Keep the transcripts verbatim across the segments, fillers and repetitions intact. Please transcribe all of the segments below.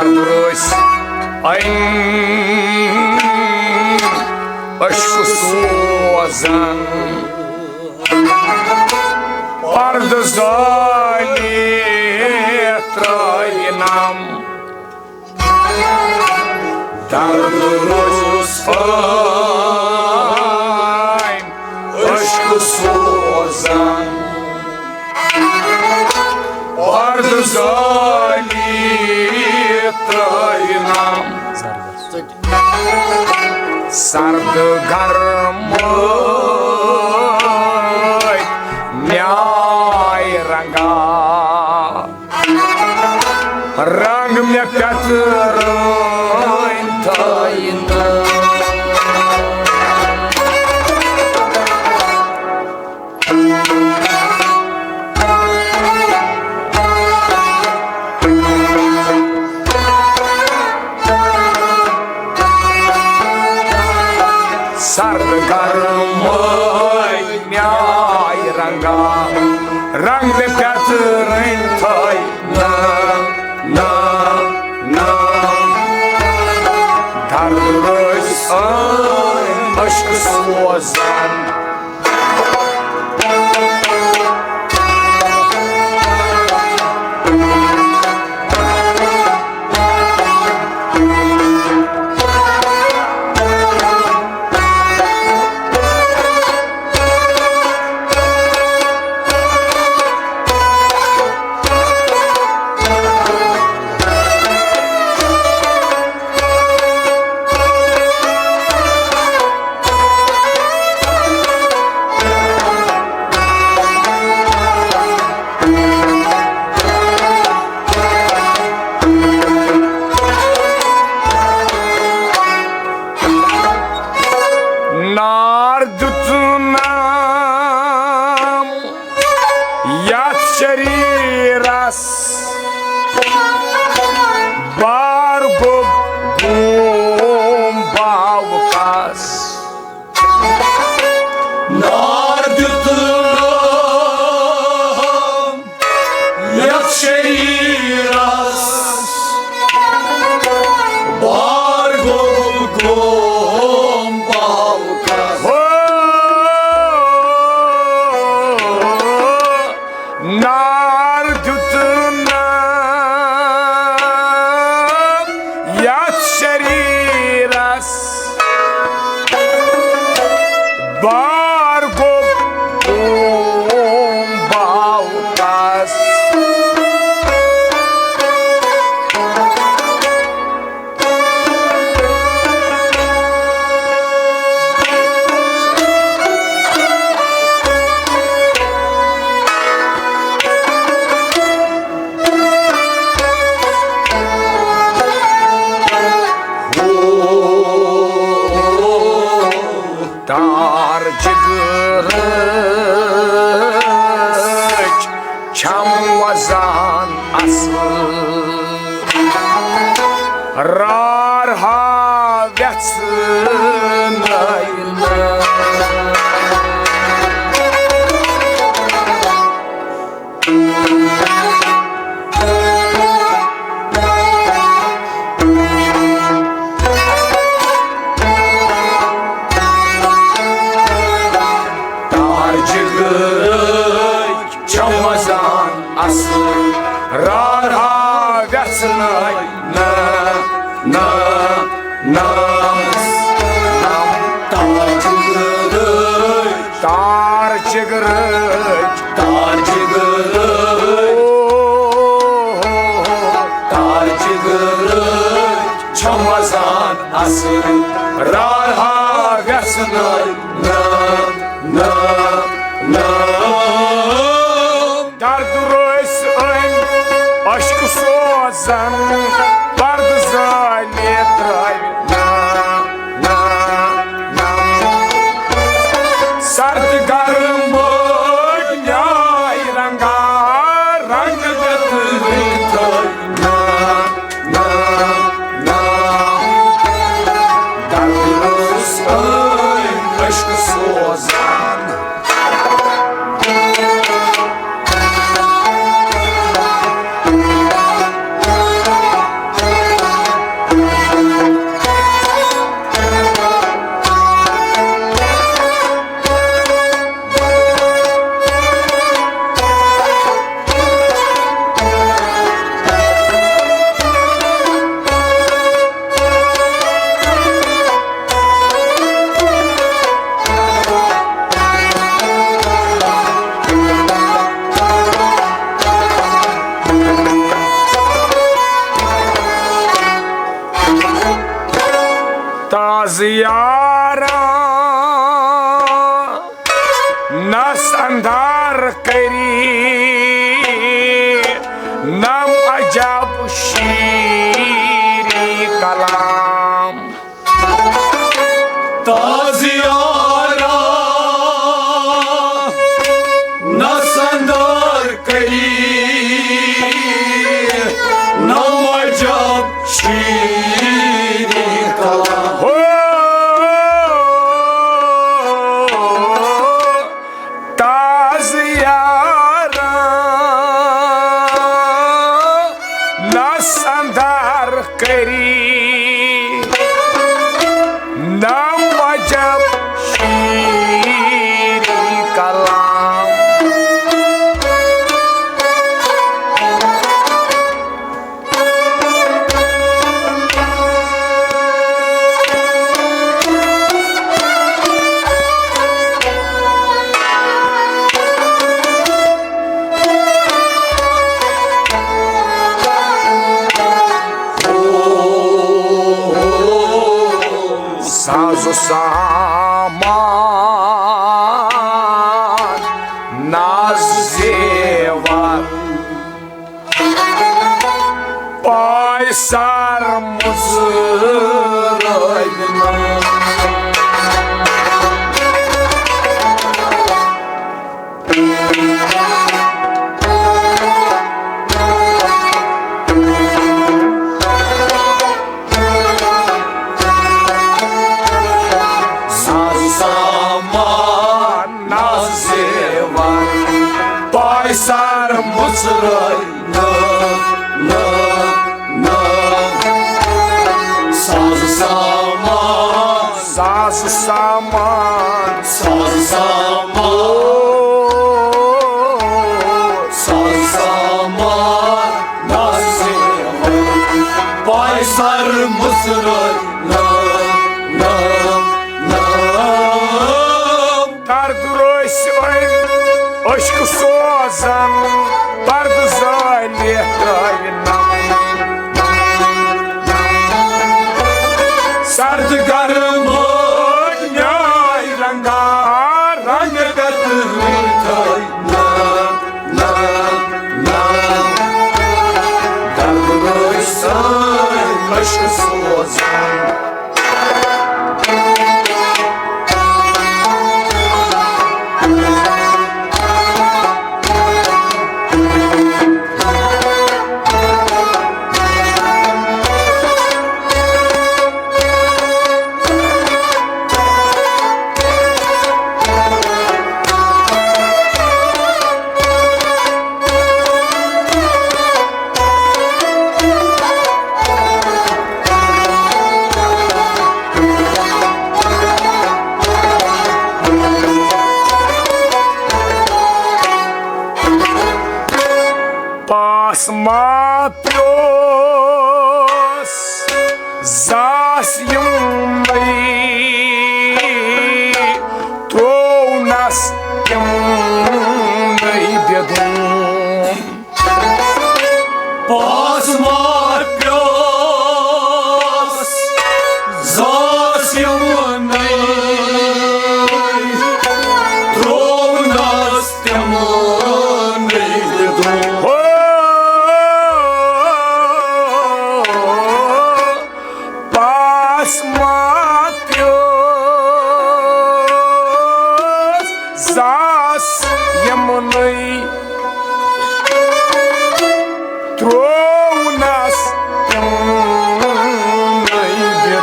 درٛوسۍ أنۍ عشقہٕ سوزن، پردٕ زٲلِتھ ترٲوِنم۔ درد روٚس أنۍ عشقہٕ سوزن، پردٕ زٲلِتھ ترٲوِنم۔ سرد گرمٲے میٛاے رنگا، رنگ مےٚ پیٚترٲوۍ تھٲینہٕ۔ سرد گرمٲے میٛاے رنگا، رنگ مےٚ پیٚترٲوۍ تھٲینہٕ۔ نہ، نہ، نہ۔ درد روٚس أنۍ عشقہٕ سوزن۔ نار دیُتنم یتھ شریرس، بار گوٚو گوم باوکس۔ نار دیُتنم یتھ شریرس، بار گوٚو گوم باوکس۔ ہو، نار دیُتنم یتھ شریرس، بار گوٚو اوم باوکس۔ تار جگرٕچ چھم وزان اصل، رار ہا ویژھنٲوِم۔ تار جگرٕچ چھم وزان اصل، رار ہا ویژھنٲوِم۔ نہ، نہ، نہ، نہ۔ تار جگرٕچ، تار جگرٕچ، تار جگرٕچ، او، تار جگرٕچ چھم وزان اصل، رار ہا ویژھنٲوِم۔ نہ، نہ، نہ۔ درد روٚس أنۍ عشقہٕ سوزن، پردٕ زٲلِتھ ترٲوِنم۔ سرد گرمٲے میٛاے رنگا، رنگ مےٚ ترٲوۍ تھٲینہٕ۔ درد روٚس أنۍ عشقہٕ یارا نس اندر کری نم عجب شیریں کلام۔ تازیارا نس اندر کری نم عجب شیریں کلام۔ ہو تازیارا نس اندر کری نم عجب شیریں کلام۔ ساز و سامان ناز زیور پای سر مُژرٲوِنہٕ۔ ساز سامان ناز زیور پای سر مُژرٲوِنہٕ۔ نہ، نہ، نہ۔ ساز سامان، ساز سامان، ساز سامان، ساز سامان ناز زیور پای سر مُژرٲوِنہٕ۔ نہ، نہ، نہ۔ درد روزِ أنۍ عشق سوزان، پردٕ زٲلِتھ ترٲوِنم۔ سرد گرم نیاے رنگا، رنگ کتھ تھٲوِنم۔ درد روزِ أنۍ عشق سوزان۔ پاس ما پیوس زاس یِمنٕے، ترٛوونس تِمنٕے بے دون۔ پاس ما پیوس زاس یِمنٕے، ترٛوونس تِمنٕے بے دون۔ ہو پاس ما پیوس زاس یِمنٕے، ترٛوونس تِمنٕے بے دون۔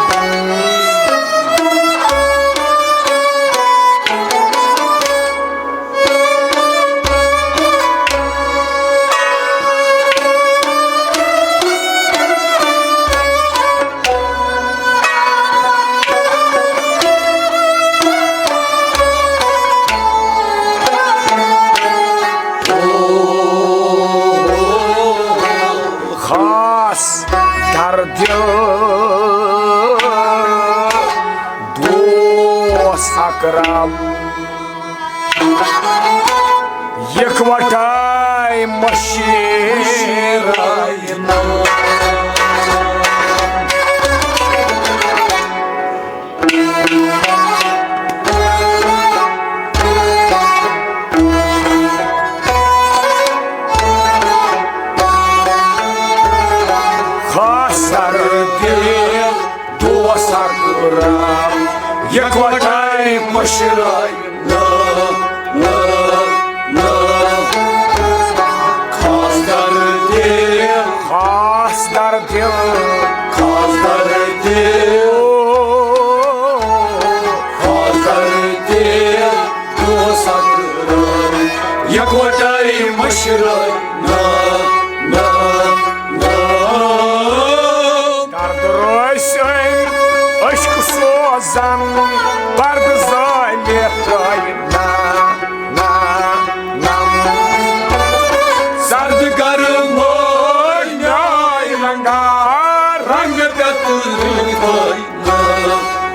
خاص دردِ دوس اقرب، یکوٹاے مشیرائے نو۔ یکوٹے مشرے نا، نا، نا۔ خاص دردِ، خاص دردِ، خاص دردِ، خاص دردِ۔ دوست اکرم، یکوٹے مشرے نا، نا، نا۔ درد روشن عشق سوزن، پرد زٲلِتھ ترٲوِتھ نا، نا، نا۔ سرد گرم نیاے رنگا، رنگ پٮ۪تھ نا،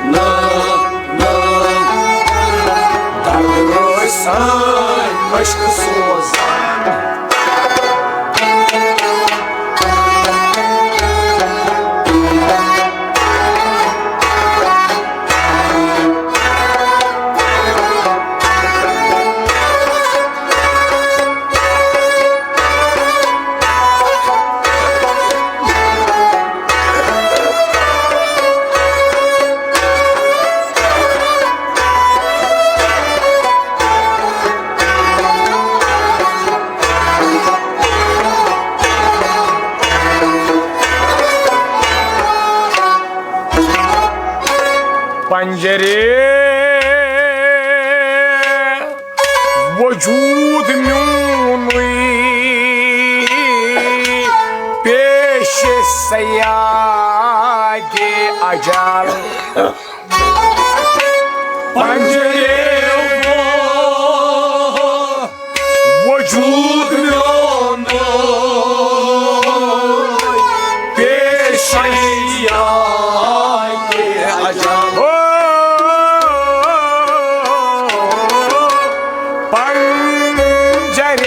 نا، نا۔ درد روشن عشق سوزن۔ پنجرِ وجود میونُے پیش صیادِ اجل۔ پنجرِ وجود میونُے پیش صیادِ اجل۔ او پنجرِ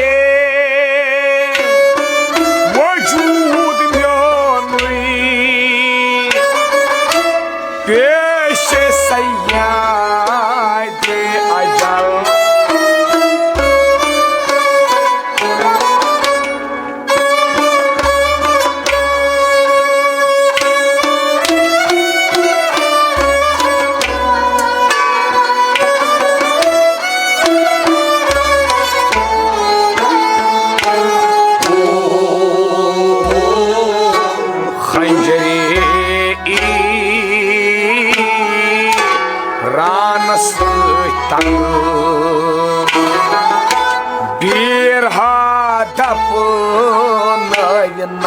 وجود میونُے پیش صیادِ اجل۔ خنجرِ ایران سۭتۍ تنگ بیرہا دپنٲوِنم۔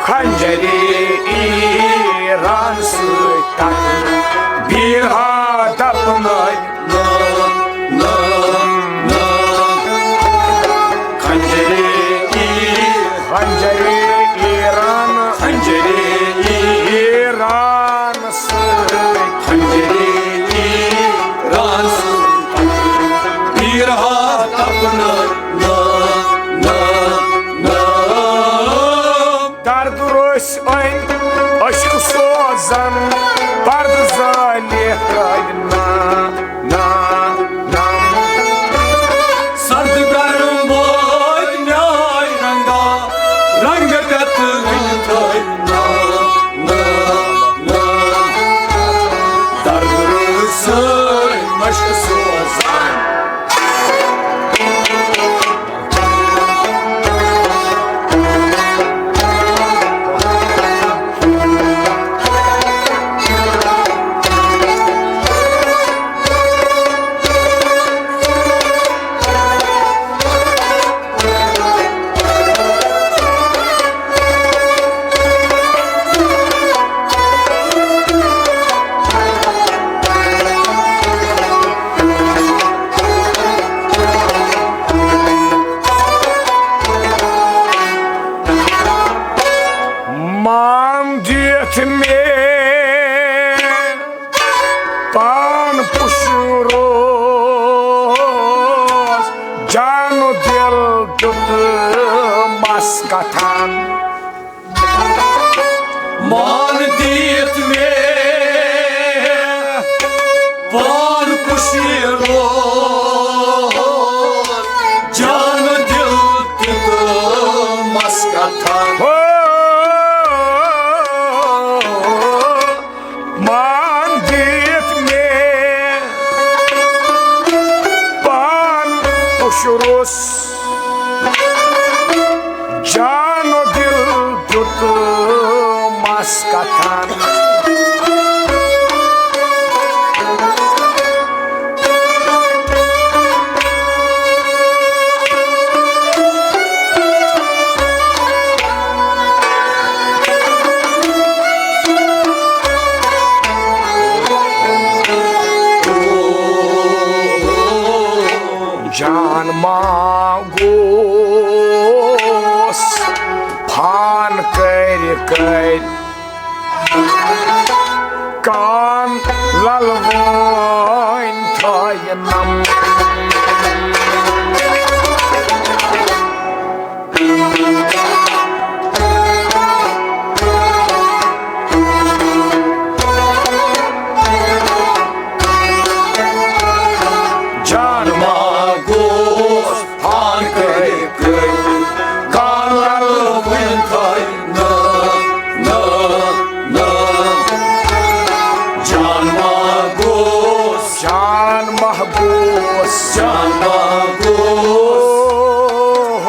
خنجرِ ایران سۭتۍ تنگ بیرہا دپنٲوِنم۔ نا، نا، نا۔ خنجرِ ای-، خنجرِ ایران۔ خنجرِ ای-، ایران سۭتۍ۔ خنجرِ ایران سۭتۍ۔ بیرہا دپنٲوِنم۔ نا، نا، نا۔ درد روٚسۍ أنۍ عشق سوزن، پردٕ زٲلِتھ ترٲوِنم۔ نا، نا۔ سرد گرم وٲتۍ نیاے رنگا، رنگ پٮ۪تھ وٕنہِ تھٲوۍ نا، نا، نا۔ درد روٚسۍ مشق سوزان۔ مان دِتھ مےٚ پان پُشروس، جان و دِل دیُتمس کتھن۔ مان دِتھ مےٚ پان شیرو، جان دل تہِ تہٕ مس کتھن۔ ہو، مان دِتھ مےٚ پان پُشرُس، جان و دل دیُت مس کتھن۔ جان ما گوس فان کر کر کان للوٲنۍ تھٲینم۔ جان ما گوس ہان کٔرۍ کٔرۍ، کانٛگل وٕنۍ تھٲے نہٕ، نہٕ، نہٕ۔ جان ما گوس، جان ما گوس، جان ما گوس،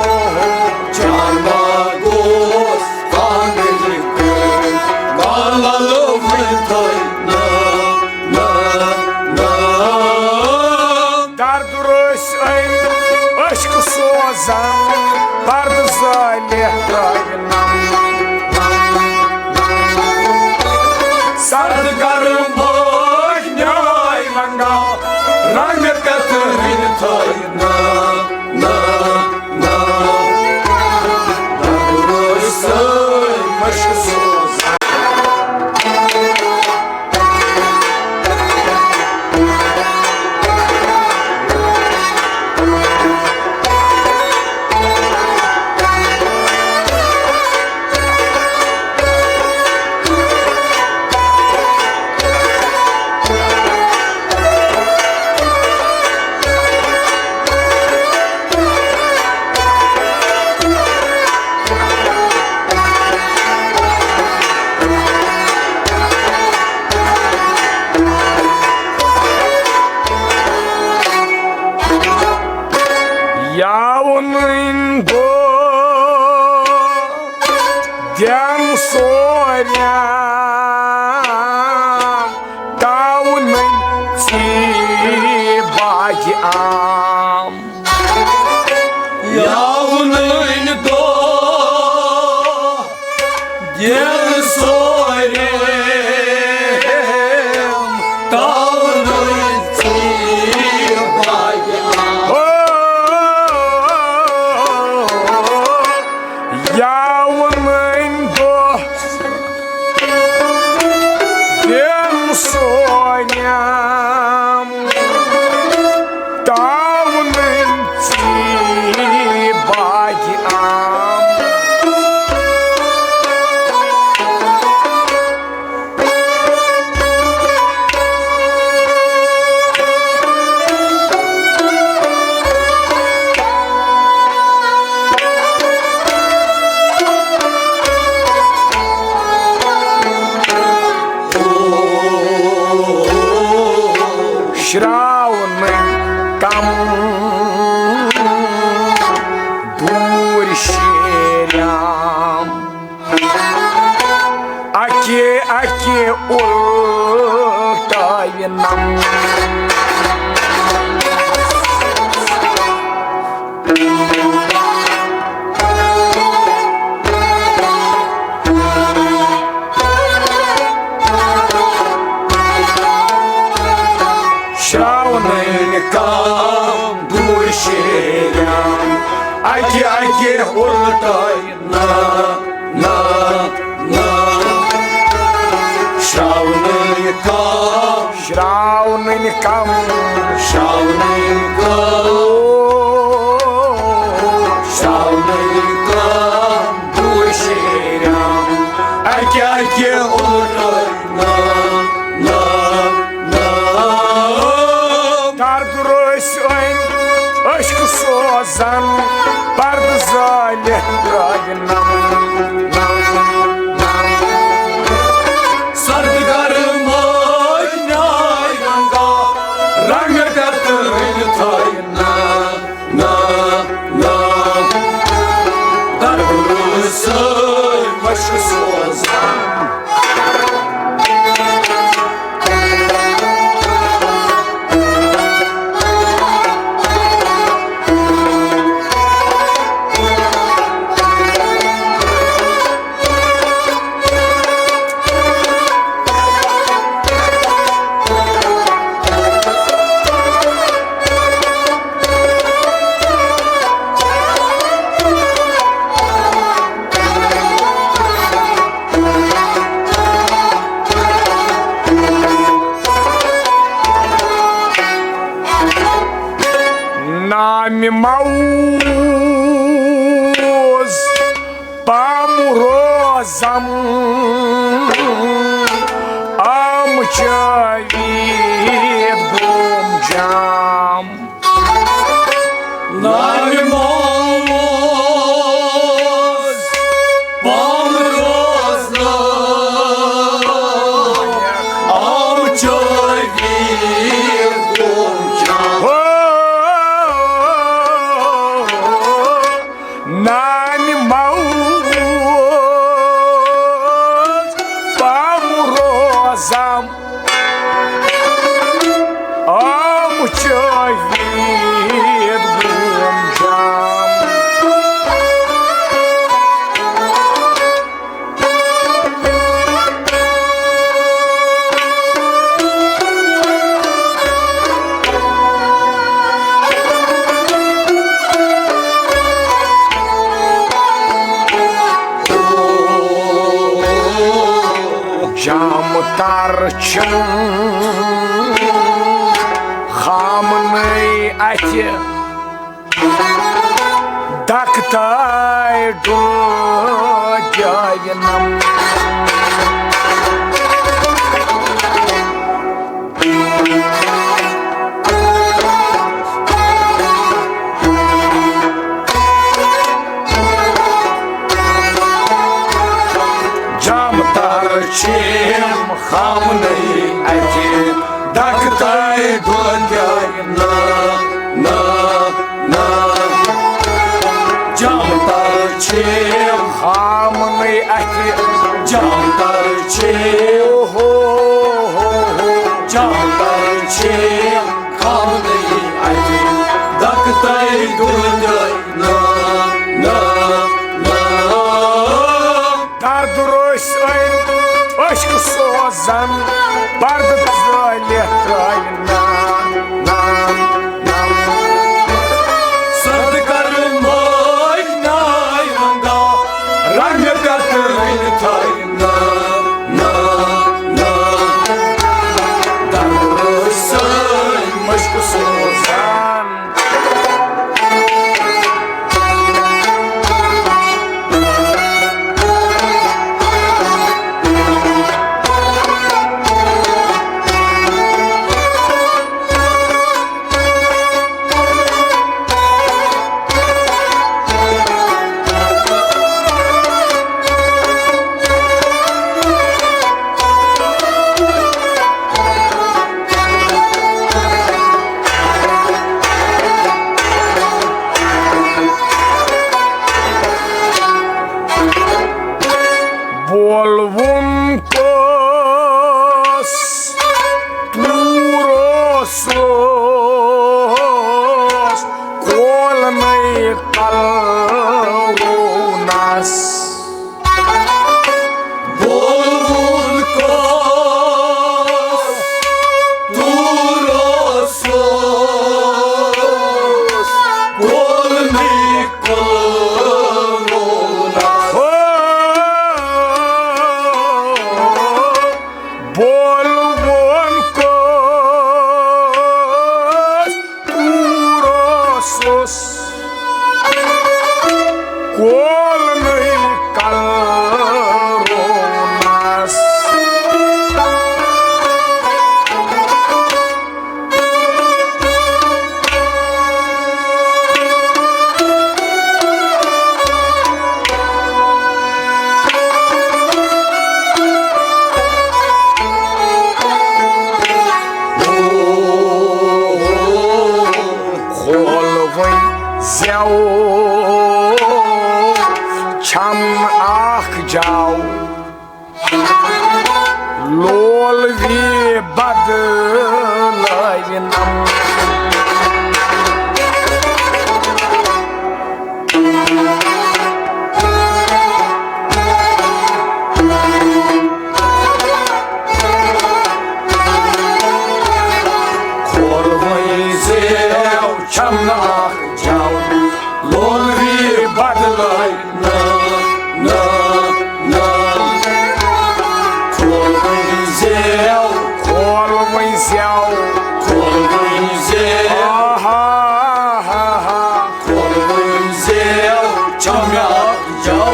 جان ما گوس، کانٛگل کٔرۍ، کانٛگل وٕنۍ تھٲے نہٕ، نہٕ، نہٕ۔ درد روٚسۍ أمۍ عشق سوزان، پردٕ زٲلِتھ ترٲوِنم۔ سرد گرم بٲگۍ نیٲے لنگاو، رنگ کترٕنۍ تھٲے نہٕ، نہٕ، نہٕ۔ درد روٚسۍ أمۍ عشق سوزان۔ یاوٕنۍ دۄہ دٮ۪ن سورٮ۪ن، تاوٕنۍ ژیٖرۍ باجہِ عام۔ یاوٕنۍ دۄہ دِن سورٮ۪ن، تاوٕنۍ ژیٖرۍ باجہِ عام۔ او، یاوٕنۍ دۄہ دِن سورٮ۪ن، تاوٕنۍ ژیٖرۍ باجہِ عام۔ شراونٕے کم دوٗرِ شیرام، اکہِ اکہِ اُلٹٲوِنم۔ شراونٕے کم دوٗرِ شیرام، اکہِ اکہِ اُلٹٲوِنم۔ نا، نا، نا۔ شراونٕے کم۔ شراونٕے کم۔ شراونٕے کم۔ شراونٕے کم۔ دوٗرِ شیرام۔ اکہِ اکہِ اُلٹٲے۔ نا، نا، نا۔ پردٕ زٲلِتھ ترٲوِنم، نم، نم۔ سرد گرمٲے نیاے رنگا، رنگ پٮ۪تہٕ رٔنِتھ تھٲوِنم، نم، نم۔ درد روٗد سٲے مشک سوزان۔ نامِ موز پام روزم، آم چٲوِتھ گوم جام۔ نامِ موز پام روزنہٕ، آم چٲوِتھ گوم جام۔ ہو، نامِ موز پام روزم، آم چٲوِتھ گوم جام۔ جام تر چھم خامنٕے اَتھِ، دَکہٕ تَے ڈوٗنۍ جاینم۔ جام تر چھم خامنٕے اَتھِ، دَکہٕ تَے ڈوٗنۍ جاینم۔ نا، نا، نا۔ جام تر چھم خامنٕے اَتھِ، جام تر چھم، ہو، ہو، ہو، ہو۔ جام تر چھم خامنٕے اَتھِ، دَکہٕ تَے ڈوٗنۍ جاینم۔ نا، نا، نا۔ درد روٚسۍ أنۍ اشک سوزن، پردٕ زٲلِتھ ترٲوِنم، نم، نم۔ سرد گرمٲے نیاے رنگا، رنگ پٮ۪تھ رٔنِتھ تھٲوِنم، نم، نم۔ درد روٚسۍ أنۍ مشک سوزن۔ بولوُن کُس پوٗر اوسُس، کولنٕے کلوٗنس۔ بولوُن کُس پوٗر اوسُس، کولنٕے کلوٗنس۔ ہو، بولوُن کُس پوٗر اوسُس۔ چھم اکھ جاو، لولوی بدلٲوِنم۔ کھولوٕے زیو چھم نہٕ اکھ جاو، لولوی بدلٲے نہ، نہ، نہ۔ کھولوٕے زیو، کھولوٕے زیو، کھولوٕے زیو۔ آہا، ہا، ہا۔ کھولوٕے زیو چھم نہٕ اکھ جاو،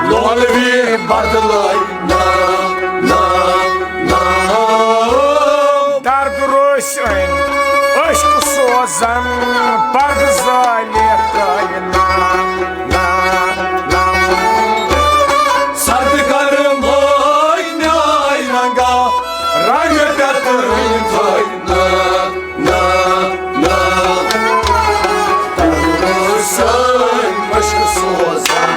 لولوی بدلٲے نہ، نہ، نہ۔ درد روشن عشق سوزن پرد زٲلِتھ ترٲوِنم۔ سرد گرمٲے میٲنۍ رنگا، رنگ پٮ۪تھ رٔنۍ تھٲے نہ، نہ، نہ۔ ترنہٕ سٲنۍ مشق سوزن۔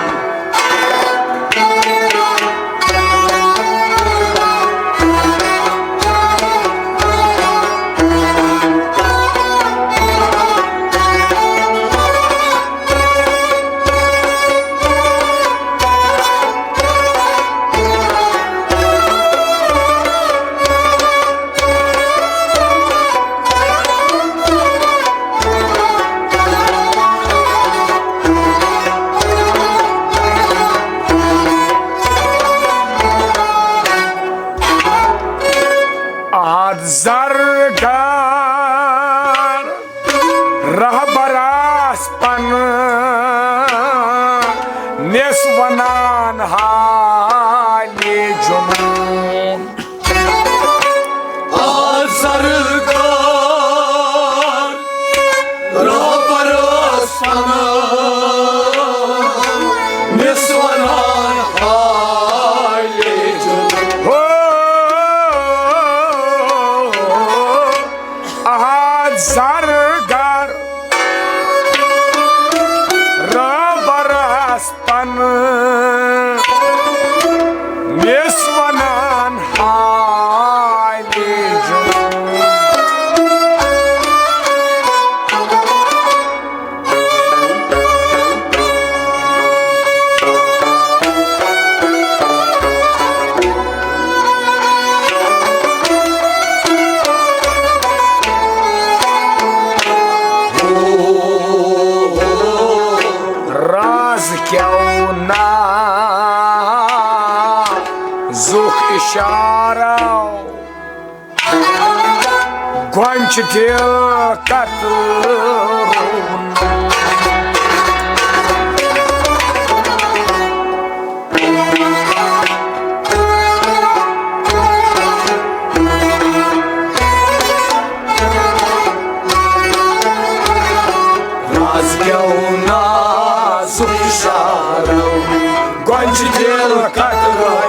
آد زرگر رہبر آس پنہٕ نِس ونان حالِ جنون۔ آ زرگر رہبر آس پنہٕ نِس ونان حالِ جنون۔ ہو، آ زرگر رہبر آس پنہٕ نِس ونان حالِ جنون۔ راز کیو نازُک اِشارو گۄنچہِ دِل کترون۔ راز کیو نازُک اِشارو گۄنچہِ دِل کترو۔